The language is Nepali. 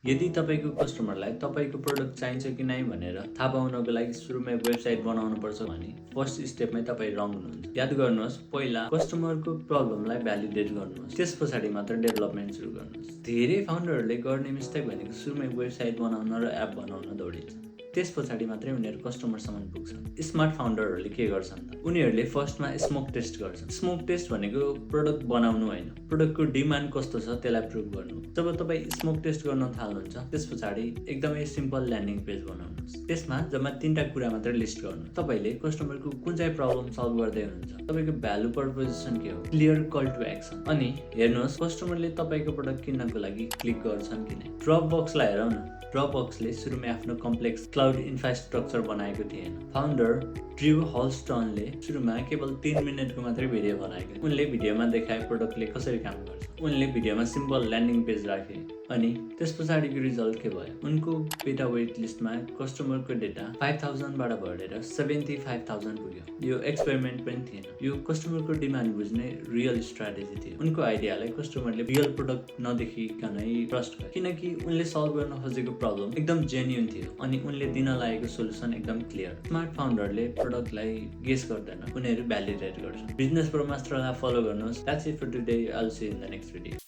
यदि तपाईको कस्टमरलाई तपाईको प्रोडक्ट चाहिन्छ कि नै भनेर थाहा पाउनको लागि सुरुमै वेबसाइट बनाउनुपर्छ भने फर्स्ट स्टेपमै तपाईँ रङ हुनुहुन्छ। याद गर्नुहोस्, पहिला कस्टमरको प्रब्लमलाई भ्यालिडेट गर्नुहोस्, त्यस पछाडि मात्र डेभलपमेन्ट सुरु गर्नुहोस्। धेरै फाउन्डरहरूले गर्ने मिस्टेक भनेको सुरुमै वेबसाइट बनाउन र एप बनाउन दौडिन्छ, त्यस पछाडि मात्रै उनीहरू कस्टमरसम्म पुग्छन्। स्मार्ट फाउन्डरहरूले के गर्छन् त? उनीहरूले फर्स्टमा स्मोक टेस्ट गर्छन्। स्मोक टेस्ट भनेको प्रोडक्ट बनाउनु होइन, प्रोडक्टको डिमान्ड कस्तो छ त्यसलाई प्रुभ गर्नु। जब तपाईँ स्मोक टेस्ट गर्न थाल्नुहुन्छ, त्यस पछाडि एकदमै सिम्पल ल्यान्डिङ पेज बनाउनुहोस्। त्यसमा जम्मा 3टा कुरा मात्र लिस्ट गर्नु। तपाईँले कस्टमरको कुन चाहिँ प्रब्लम सल्भ गर्दै हुनुहुन्छ, तपाईँको भ्यालु प्रपोजिसन के हो, क्लियर कल टु एक्सन, अनि हेर्नुहोस् कस्टमरले तपाईँको प्रोडक्ट किन्नको लागि क्लिक गर्छन् कि नै। ड्रपबक्सलाई हेरौँ न। ड्रपबक्सले सुरुमै आफ्नो कम्प्लेक्स क्लाउड इन्फ्रास्ट्रक्चर बनाएको थिएन। फाउन्डर ड्र्यू हलस्टनले सुरुमा केवल 3 मिनेटको मात्रै भिडियो बनाएको। उनले भिडियोमा देखाए प्रोडक्टले कसरी काम गर्छ। उनले भिडियोमा सिम्पल ल्यान्डिङ पेज राखे अनि त्यस पछाडिको रिजल्ट के भयो? उनको बेटा वेट लिस्टमा कस्टमरको डेटा 5000 बाट बढेर 75000 पुग्यो। यो एक्सपेरिमेन्ट पनि थिएन, यो कस्टमरको डिमान्ड बुझ्ने रियल स्ट्राटेजी थियो। उनको आइडियालाई कस्टमरले रियल प्रोडक्ट नदेखिकनै ट्रस्ट गरे, किनकि उनले सल्भ गर्न खोजेको प्रब्लम एकदम जेन्युन थियो अनि उनले दिन लागेको सोलुसन एकदम क्लियर। स्मार्ट फाउन्डरले प्रोडक्टलाई गेस गर्दैन, उनीहरू भ्यालिडेट गर्छन्। बिजनेस ब्रह्मास्त्रलाई फलो गर्नुहोस्। That's it for today. I will see you in the next video.